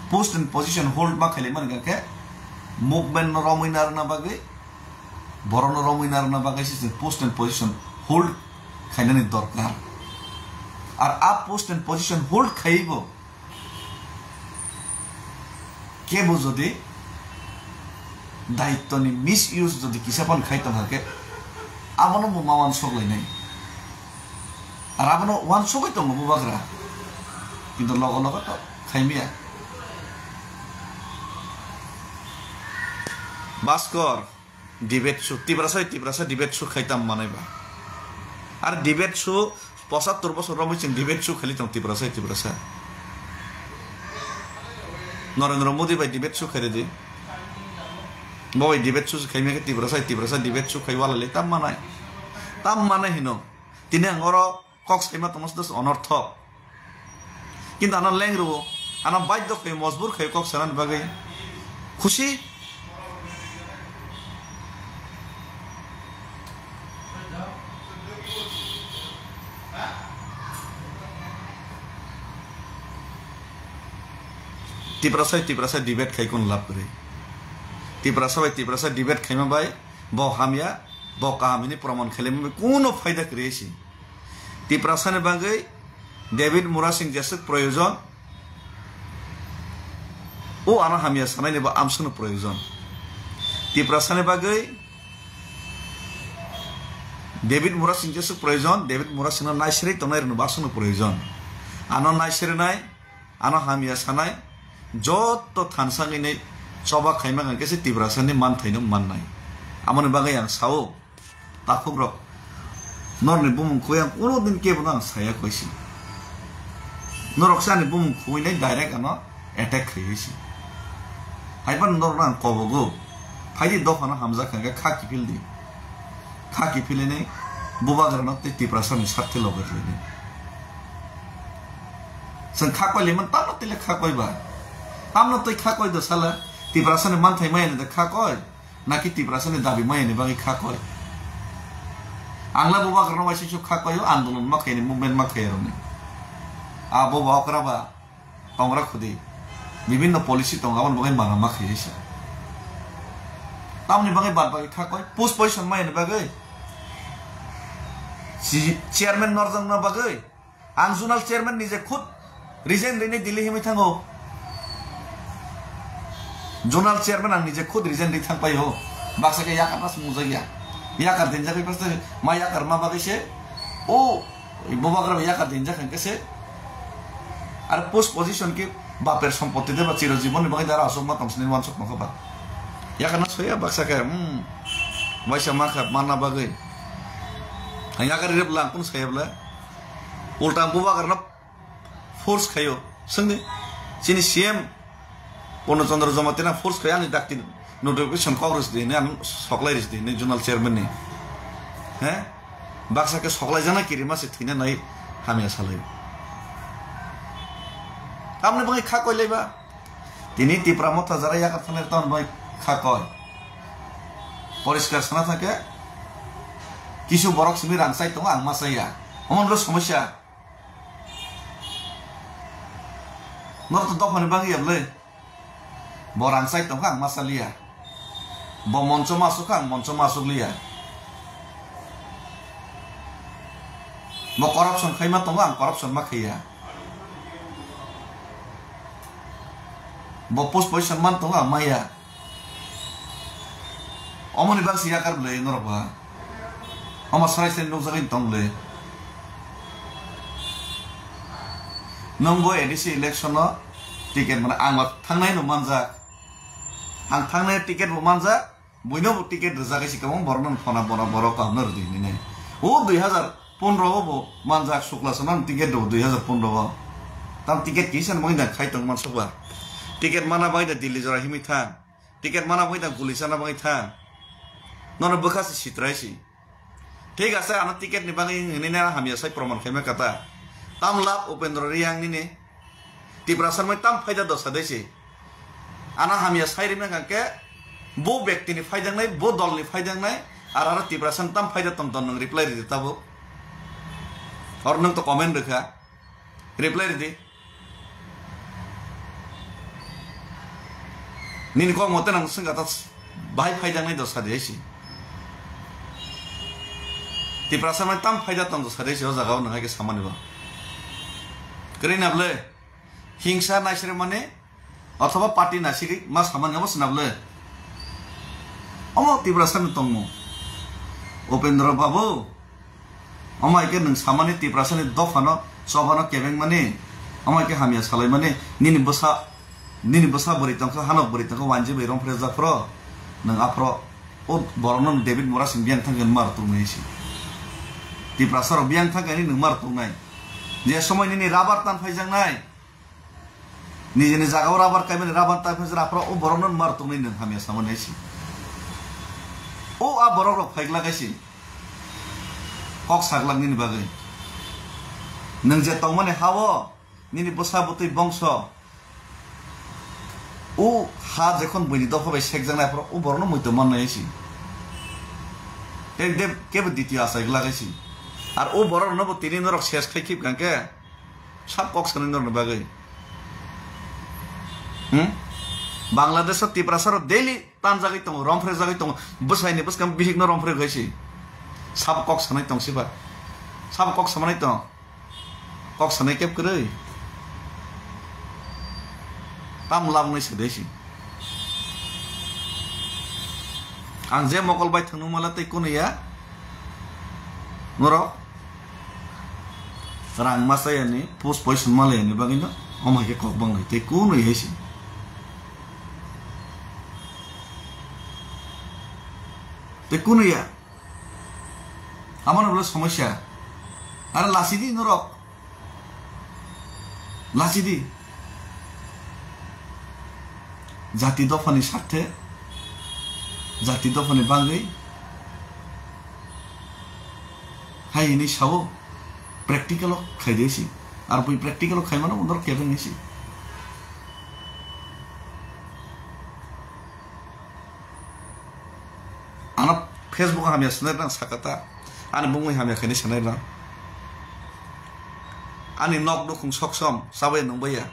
post and position hold ma khaili man khe movement no romwi narwkna bagwi, borok no romwi narwkna bagwi se chwng post and position hold khainani dorkar. Ar a post and position hold khaibo kebo jodi daitwni misuse jodi kisa phano khai tongkha khe abono bo ma uansuk lainai. Ar abono uansugwi tongo bubagra, kintu logo logo to khaimya. Baskor, debate su, Tiprasa, Tiprasa debate su khai tam manai ba. Ar debate su, pochattor bosor romwi chwng debate su khaili tong Tiprasa, Tiprasa. Narendra Modi bai debate su khairidi. Bo bai debate su khaimya khe Tiprasa, Tiprasa debate su khai wala le tam manai. Tam manai hino. Tini ang oro kok saima tongma se dos onorthok. Kintu ano leng rwo, ano baidhyo khayo, mojbur khayo kok sanani bagwi. Khusi. Tiprasa bai Tiprasa debate khai kun lab kwrwi. Tiprasa bai Tiprasa debate khaima bai bo hamya, bo kaham hini proman khailai bai kuno phaida kwrwi si. Tiprasani bagwi David Murasing jeswk proyojon, o ano hamya sanaini bo amswkno proyojon. Tiprasani bagwi David Murasing jeswk proyojon, David Murasingno naisirwi tongnai rwno bo aswkno proyojon. Ano naisirwnai, ano hamya sanai, joto thansa wngwi choba khaima hwnkhe se Tiprasani manthaino mannai. Amoni bagwi ang sao, Takhukrok, norokni bumung khugwi ang kuno din kebono ang saya koi si. Norok se ani bumung khugwi nai direct ano attack khaiwi si. Haiphano norokno ang kobogo, phaidi dophano hamjak kha khe kha kiphil di. Kha kiphilini bubagrano tei Tiprasani sarthe loge khlaidi. Chwng kha koi liman tamno tile kha koi ba. Tamno tei kha koi do sala Tiprasani manthai maya ni da kha koi. Naki Tiprasani dabi maya ni bagwi kha koi. Angla bubagrano waisa su kha koi o andolon ma khaini movement ma khairokni. A boba okra ba tongra khudi. Bibinno policy tongo aboni bagwi mana ma khaisa. Tamni bagwi bad bagwi kha koi post position maya ni bagwi. Si-, chairman norjakna bagwi. Ang zonal chairman nije khud resign rini Delhi himwi thango. Zonal chairman ang nije khud resign ri thang pai ho. Baksa khe yakar nas mujak ya. Yakar dinjak pai paste ma yakar ma bagwi se. O bubagra yakar dinjak hwnkhe se. Ar post position khe baper sompotti de ba chiro jibon ni bagwi dara asok ma tong sini wansok ma kha ba. Yakar nas hoya baksa khe, hmm. Waisa ma kha manna bagwi. Ang yakar rep lang kun saya bla. Ulta ang bubagrano force khaio. Swngdi, chini C M Purno Chandra Jamatia force khaio ani dakti notification kok rwsdi hinwi ano soklai rwsdi hinwi zonal chairman ni. He? Baksa khe soklaijaknai kirima se thwina nai hamya salai. Tamni bagwi kha koi laiba. Tini Tipra Motha jara yakar thanai tamni bagwi kha koi. Poriskar sana thangkhe kisu borok simi rang chai tongo ang ma chaya. Omo nolo somosya. Norok to dophani bagwi ya bwle. Bo rang chai tongkha ang ma cha liya. Bo moncho ma asuk kha ang moncho ma asuk liya. Bo corruption khai ma tongo ang corruption ma khaiya. Bo post position man tongo ang maya. Omoni bagwi se yakar bwle norok ba. Omo sarai sarai nukjagwi tong bwle. Nwng bo A D C election o ticket mane ang ba thangnai no manjak. Ang thangnai ticket bo manjak. Buino bo ticket rwjak hai se kwbang borok no phone bona borok kaham no rwdi hinwi nai. O dui hazar pondro o bo manjak Sukla Chana ni ticket rw dui hazar pondro o. Tam ticket kisa bagwi da khai tong man sokba. Ticket mana bagwi da Delhi jora himwi thang. Ticket mana bagwi da guli chana bagwi thang. Nono bwkha se sitrai si. Thik ase, ano ticket ni bagwi hinwi na hamya sai proman khaima kata. Tam lab Upendra Reang nini. Tiprasa mai tam phaida dosa dei si. Ano hamya sai rima kangke bo bekti ni phaidangnai, bo dol ni phaidangnai, ar aro Tiprasa tam phaida tong ton nwng reply ridi tabuk. Or nwng to comment rwkha. Reply ridi. Nini kok mote nang swngkha ta bahai phaijaknai dosa de si. Tiprasa mai tam phaida tong dosa de si o jaga o nang hai khe samani ba. Kwrwi na bwle hingsa naisre mani othoba party nasigwi ma samani abo sina bwle. Omo Tiprasa ni tongmo. Upendra Babu. Omo hai khe nwng samani Tiprasani dophano, chophano kebengmani, omo hai khe hamya salaimani, nini bwsa, nini bwsa bwrwi tongkha, hanok bwrwi tongkha, wanji bai romphre japhro, nwng aphro, o borokno David Murasing biyang thangkhe nwng mar tongnai si. Tiprasarok biyang thangkhe nwng mar tongnai. Je somoi nini rabar tan phaijaknai, nijini jagao rabar kaimani, rabar tan phaijaknai, aphro o borokno mar tongnai nwng hamya samani si. O a borokrok phaiglak si. Kok saglak nini bagwi. Nwng je tongmani ha-o, nini bwsa bwtwi bongso, o ha jekhon buini dopha bai sekjaknai aphro o borokno muitu mannai si. Tei de kebo ditio achai glak si. Ar o borokno bo tini norok ses khai khib kangkhe sab kok sanai norokni bagwi. Hmm? Bangladesh o Tiprasa rok daily tanjagwi tongo, romphre jagwi tongo, bwsaini bwskang bihikno romphre gwi si. Sabo kok sanai tong siba. Sabo kok samanai tong. Kok sanai kep kwrwi. Tam labnai se dei si. Ang je mokol bai thangno mala tei kunu ya. Norok rang masa yani, post poison mala yani bagwi no. Omo hai khe kok banglai tei kunu ya si. Tei kunu ya. Amano bole somosya. Are lasi di norok. Lasi di. Jati dophani sarthe, jati dophani bagwi hai hini sao practical o khai de si. Ar bui practical o khai mano norok kebeng si. Ano Facebook o hamya sanai rang sakata. Ani bumui hamya khaini sanai rang. Ani nok nukhung soksom sabai nungbaya.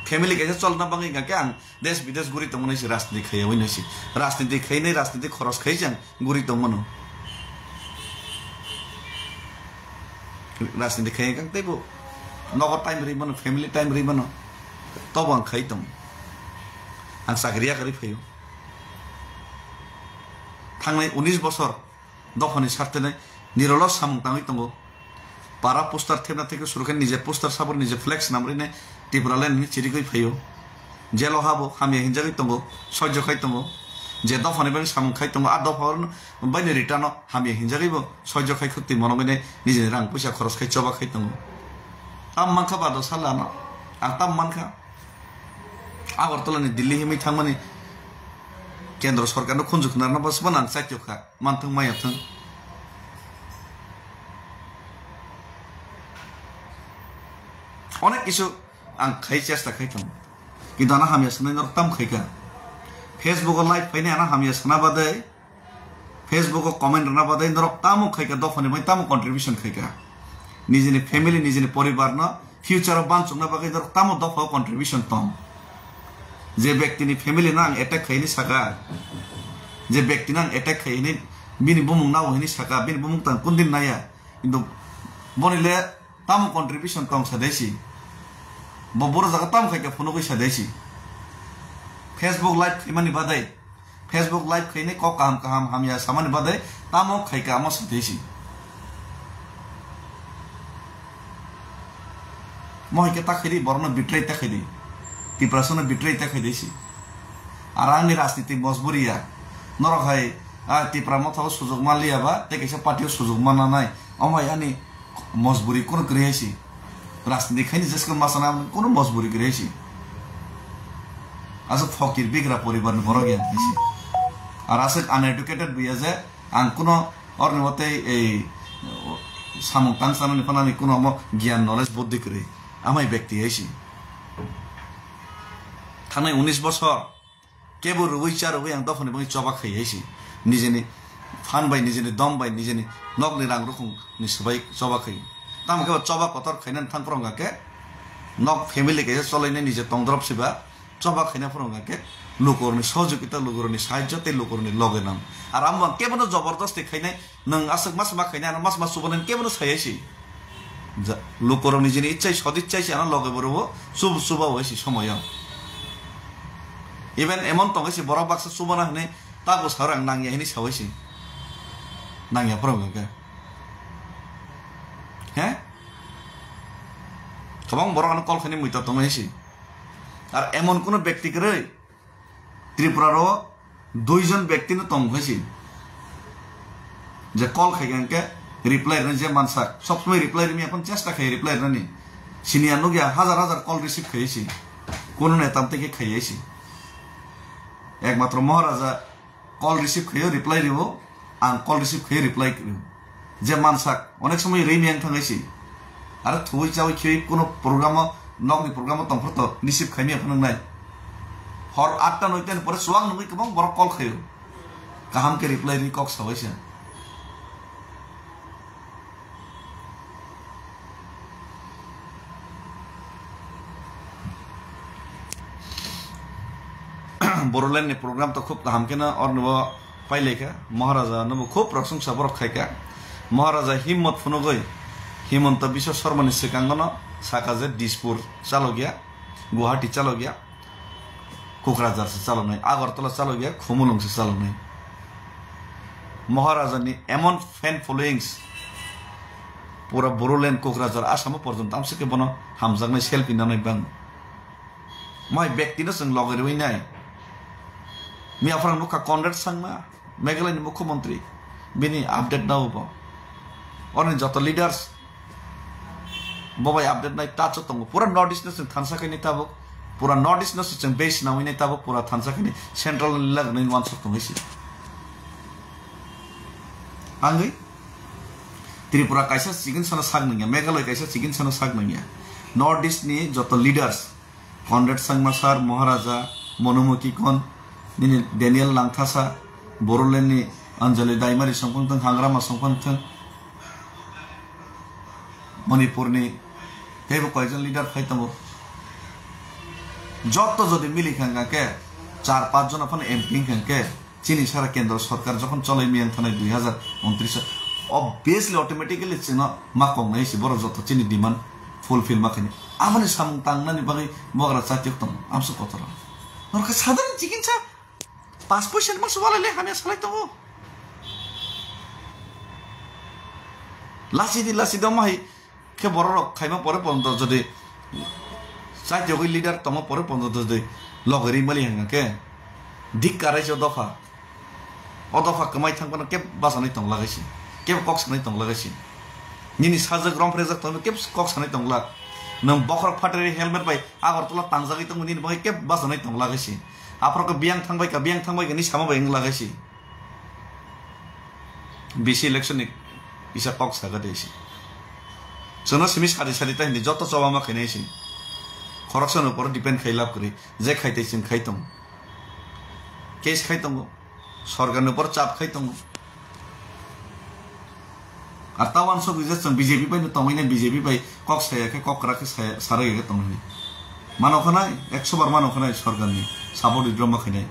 Family kaisa cholna bagwi hingkha khe ang des bides guri tongmani si rajniti khaiya wi nai si. Rajniti khainai rajniti khoros khai jang guri tongmano. Rajniti khai kang teibo nogo time ri mano, family time ri mano. Tobo ang khai tong. Ang chakri yakarwi phaio. Thangnai unis bosor dophani sartene nirolo samung tangwi tongo. Para poster thepna theke suru khe nije poster sabor nije flex namrine Tipraland ni chirigwi phaio. Jelo habo hamya hinjagwi tongo, soijo khai tongo. Je dophani bagwi samung khai tongo, a dopha baini return o hamya hinjagwi bo soijo khai khuk twi mono bini nijeni rang puisa khoros khai choba khai tongo. Tam mankha bado salano, ang tam mankha. Agartala ni Delhi himwi thangmani kendro sorkar no khunju khunarna bwswkno ang chaitokha, manthung maya thung. Onek kisu ang khai chesta khai thang. Kintu ano hamya sanai norok tam khaika. Facebook o live phainai ano hamya sana badai. Facebook o comment rwna badai norok tamo khaika, dophani bai tamo contribution khaika. Nijini family, nijini poribar no future o bansukna bagwi norok tamo dopha o contribution tong. Je bekti ni family no ang attack khaini saka, je bekti no ang attack khaini bini bumung nao hini saka, bini bumung tang kundin naya. Kintu boni le tamo contribution tong sa desi. Bo boro jaga tamo khaika phunugwi sa desi. Facebook live khaimani badai. Facebook live khainai kok kaham kaham hamya samani badai tamo khaika amo satwi si. Mo hai khe ta khaidi borokno betray ta khaidi. Tiprasano betray ta khaidi si. Ar ani rajniti mojburi ya. Norok hai a Tipra motha o sujok manliya ba tei kaisa party o sujok manna nai. Omo hai ani mojburi kunu kwrwi hai si. Rajniti khaini jesko masana kuno mojburi kwrwi si. Aswk phokir bigra poribar ni borok ya si. Ar aswk uneducated buya je ang kuno orni watei ei samung tang sanani phanani kuno omo gyan knowledge buddhi kwrwi. Amai bekti hai si. Thanai unis bosor kebo rwui cha rwui ang dophani bagwi choba khai hai si. Nijeni phan bai, nijeni dom bai, nijeni nokni rang rukhung ni swbai choba khai. Tamo khe choba kotor khainani thang phwrwng khe nok family kaisa cholainai nije tongdrop siba choba khaina phwrwng khe lukurokni sohojogita, lukurokni sahajjo tei lukurokni loge nang. Ar amo ang kebono jobordosti khainai, nwng aswk mas ma khainai, ano mas ma chubanani kebono sai hai si. Ja, lukurokni jini ichai sodi ichai si ano loge borobo chub-, chuba hai si somoyo. Even emon tong hai si borok baksa chubana hwnwi tago sawi ang nangya hwnwi sa hai si. Nangya phwrwng khe. He? Kwbang borok ano call khainai muita tongo hai si. Ar emon kuno bekti kwrwi Tripura ro duijon bekti no tong hai si. Je call khai khe reply rwna je mansak, sob somoi reply rwmi aphano chesta khai reply rwnani. Sini ang nukya hajar hajar call receive khai si. Kuno neta tei khe khai si. Ekmatro Maharaja call receive khaio, reply rwo, ang call receive khaio, reply rwo. Je mansak, onek somoi rwi miyang thangai si. Aro thuwi chawi khiwi kuno program o, nokni program o tongphor to receive khaimya phano nai. Hor atta noita ni pore chuwak nungwi kwbang borok call khaio. Kaham khe reply rwi kok sawai se. Bodoland ni program to khub kaham kheno ornibo pailaikha, Maharaja nobo khub prosongsa borok khaikha. Maharaja himmot phunugwi Himanta Biswa Sarma ni swkango no saka je Dispur chalokya, Guwahati chalokya, Kokrajhar se chaloknai, Agartala chalokya, Khumulwng se chaloknai. Maharaja ni emon fan followings pura Bodoland, Kokrajhar, Asamo porjonto amsike bono hamjaknai selfie nanai bang. Mai bekti no chwng loge rwi nai. Miya phwrang nukha Conrad Sangma, Meghalaya ni mukhyamantri, bini update nao bo. Oroni joto leaders bo bai update nai touch o tongo. Pura North East no chwng thansa khaini tabuk, pura North East no chwng base nawi nai tabuk, pura thansa khaini central ni lagni wansuk tongwi si. Angwi Tripura kaisa chikon sana sak nangya, Meghalaya kaisa chikon sana sak nangya. North East ni joto leaders Conrad Sangma sir, Maharaja, Monomuki Kon, nini Daniel Langthasa, Bodoland ni Anjali Daimari songphang thang, Hangrama songphang thang, Manipur ni teibo koijon leader phai tongo. Jotto jodi mili kha hwnkha khe char panch jona phano M P wngkha khe, chini sara kendro sorkar jokhon cholai miyang thanai dui hazar untris o, obviously, automatically chwngno ma kongnai se borok joto chini demand fulfill ma khainai. Aboni samung tangnani bagwi bogra chatiok tongo, amso kotor. Norokhe sadharni chikitsa pas poisa ni masa walai le hamya salai tongo. Lachidi lachidi omo hai khe borok rok khaima pore ponto jodi chaityogwi leader tongma pore ponto jodi logeri mali hwnga khe dik karai se dopha. O dopha kwmai thang phano kebo bachanai tong lagai si, kebo kok sanai tong lagai si. Nini sajak rom phrejak tong kebo kok sanai tong lak. Nwng bokhorok phatari helmet bai Agartala tangjagwi tongwi nini bagwi kebo bachanai tong lagai si. Aphoro khe biyang thangbai kha, biyang thangbai kha ni sama bai wng lagai si. B C election ni kisa kok saga de si. Chwngno simi sadi sadi ta hindi joto choba ma khainai si. Khoroksa ni upor depend khai lab kwrwi. Je khai tei chwng khai tong. Case khai tongo. Sorkar ni upor chap khai tongo. Ar ta wansok rijak chwng B J P bai no tongwi nai, B J P bai kok saya khe, kok kwrak khe saya, sarai khe tongwi nai. Mano khanai, ekso bar mano khanai sorkar ni support withdraw ma khainai.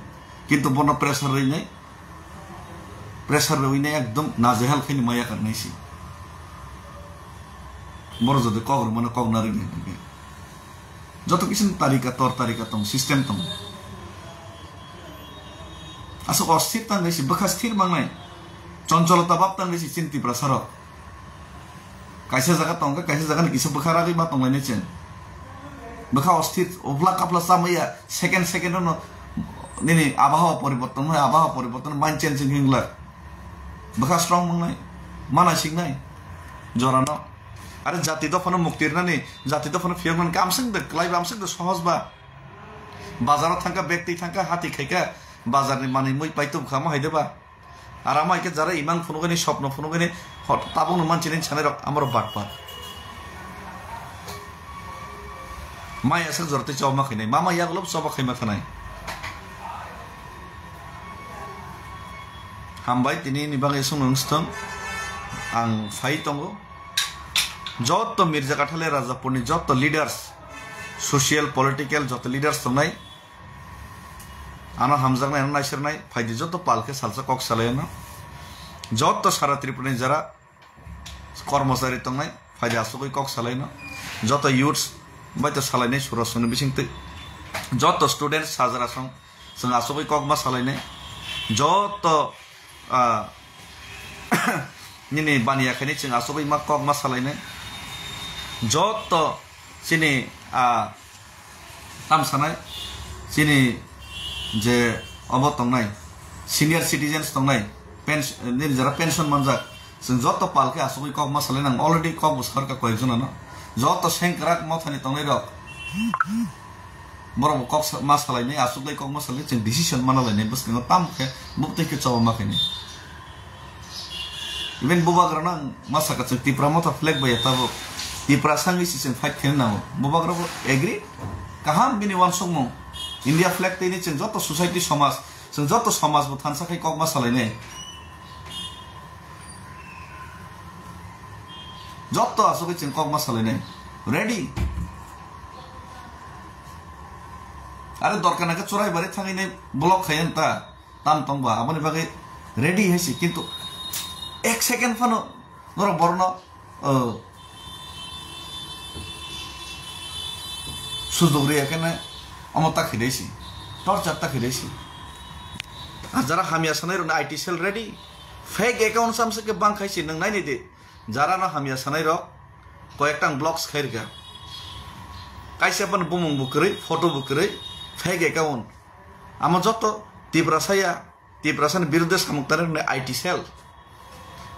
Kintu bono pressure rwi nai, pressure rwi nai ekdom najehal khaini maya kak nai si. Boro jodi kok rwmano kok narwi nai hwnkhe. Joto kisa tarika, tor tarika tong, system tong. Aswk osthir tang nai si, bwkha sthir mang nai. Choncholota bab tang nai si chini Tiprasa rok. Kaisa jaga tong khe, kaisa jaga ni kisa bwkha ragwi ma tong lai nai chwng. Bwkha osthir, upla kapla chamaya, second second no nini abhawa poriborton, abhawa poriborton, mind change wng glak. Bwkha strong mang nai, mana sing nai. Jora no. Are jati dophano muktirnani, jati dophano phiyoknani khe amswk de kwlaiba, amswk de sohoj ba. Bazaro thangkha, bag twi thangkha, hati khaikha, bazarni manwi mui paitub kha, omo hai de ba. Ar amo hai khe jara imang phunugani, sopno phunugani, hot-, tabukno manchini sanai rok, amoro batpar. Mai aswk jora tei choba ma khainai, mama yagulo choba khaima khanai. Hambai tini ni bagwi sung nung sthong, ang phai tongo. Joto Mirza Kathale Rajapurni joto leaders, social, political joto leaders tongnai, ano hamjaknai, ano naisirnai, phaidi joto pal khe salsa kok salaino. Joto sara Tripurani jara kormochari tongnai, phaidi asugwi kok salaino. Joto youths bai to salainai surasongni bisingtwi. Joto students sajra song, chwng asugwi kok ma salainai. Joto, ah, nini baniya khaini chwng asugwi ma kok ma salainai. Joto chini, ah, tam sanai, chini je obo tongnai, senior citizens tongnai, pens-, nini jara pension manjak, chwng joto pal khe asugwi kok ma salai nang, already kok bo sarka koyek jonano, joto sengkrak mothani tongnai rok, borok bo kok sa-, ma salainai, asugwi kok ma salainai, chwng decision mana lainai, bwskango tam khe bubtwi khe choba ma khainai. Even bubagrano ang ma saka chwng Tipra Motha flag bai ya tabuk. Tiprasa wngwi se chwng fight khaina nango. Bubagra bo agree? Kaham bini uansukmung. India flag twi ni chwng joto society somaj, chwng joto somaj bo thansa khai kok ma salainai. Joto asugwi chwng kok ma salainai. Ready? Are dorkar nangkhe Churaibari thangwi nai block khai ta. Tam tong ba, aboni bagwi ready hai si, kintu ek second phano norok borokno, o, sujok riya khe nai omo ta khidai si, torture ta khidai si. Ar jara hamya sanai rokni I T cell ready, fake account samse khe bang khai si, nwng nai nai di, jara no hamya sanai rok koyek tang blocks khai rikha, kaisa phano bumung bo kwrwi, photo bo kwrwi, fake account. Amo joto Tiprasa ya, Tiprasa ni birudde samung tangnai rokni I T cell.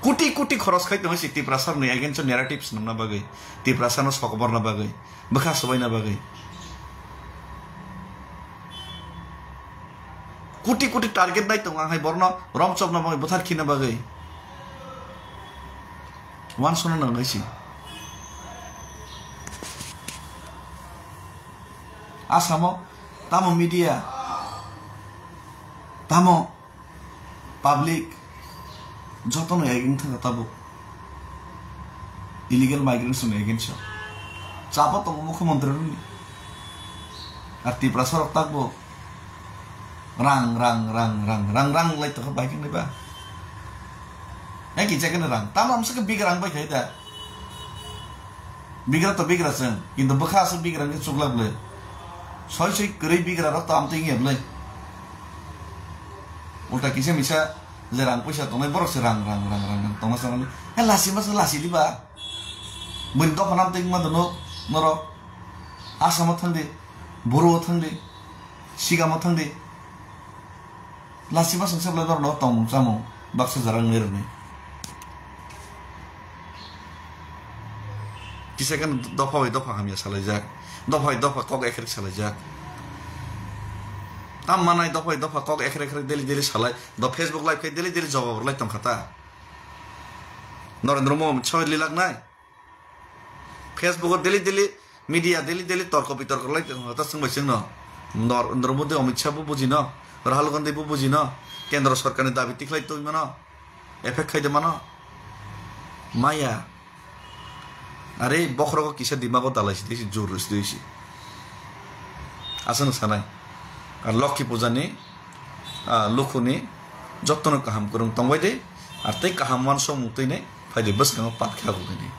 Kuti kuti khoros khai tongo si Tiprasa rokni against o narrative swnamna bagwi, Tiprasa no sokoborna bagwi, bwkha swbaina bagwi. Kuti kuti target nai tongo ang hai borno romchopna bagwi, bwthar khina bagwi. Uansukna nangnai si. Asamo tamo media, tamo public, jotono against thangkha tabuk. Illegal migrants ni against o. Chapa tongo mukhyamantri rokni. Ar Tiprasa rok takbo rang, rang, rang lai tongkha bai khe ba. Eki chakhe rang. Tamo amsa khe big rang bai khai da. Bigra to bigra chwng, kintu bwkha aswk bigra wngkhe chuklak bwle. Soi soi kwrwi bigra rok to amtwi wngya bwle. Ulta kisa misa je rang puisa tongnai borok se rang, rang, rang, rang, rang tongma sanani. He lasi masa lasi diba? Buini dopha nam twi wngma dono norok. Asamo thangdi, Boro o thangdi, Sigamo thangdi. Lachima swngsa belai norokno tongmung chamung baksa jora wngwi rwnai. Kisa khe dopha bai dopha hamya salaijak, dopha bai dopha kok ekhrek salaijak. Tam manai dopha bai dopha kok ekhrek ekhrek daily daily salai, do Facebook live khai daily daily jawab rwlai tongkha ta. Narendra Modi soi lilak nai. Facebook o daily daily media daily daily torko bitorko lai tong ta chwng bai chwngno. Nor-, Narendra Modi, Amit Shah bo bujino, Rahul Gandhi bo bujino, kendro sorkarni dabi tikhlai tongmano, effect khaide mano. Maya. Are bokhorogo kisa dimago dalai si, si jur si, si. Aswng sanai. Ar Lokhi Puja ni, ah, lukhuni jotono kaham kwrwng tongbai de, ar tei kaham uansukmung twi nai phai de bwskango pat khe abo khe nai.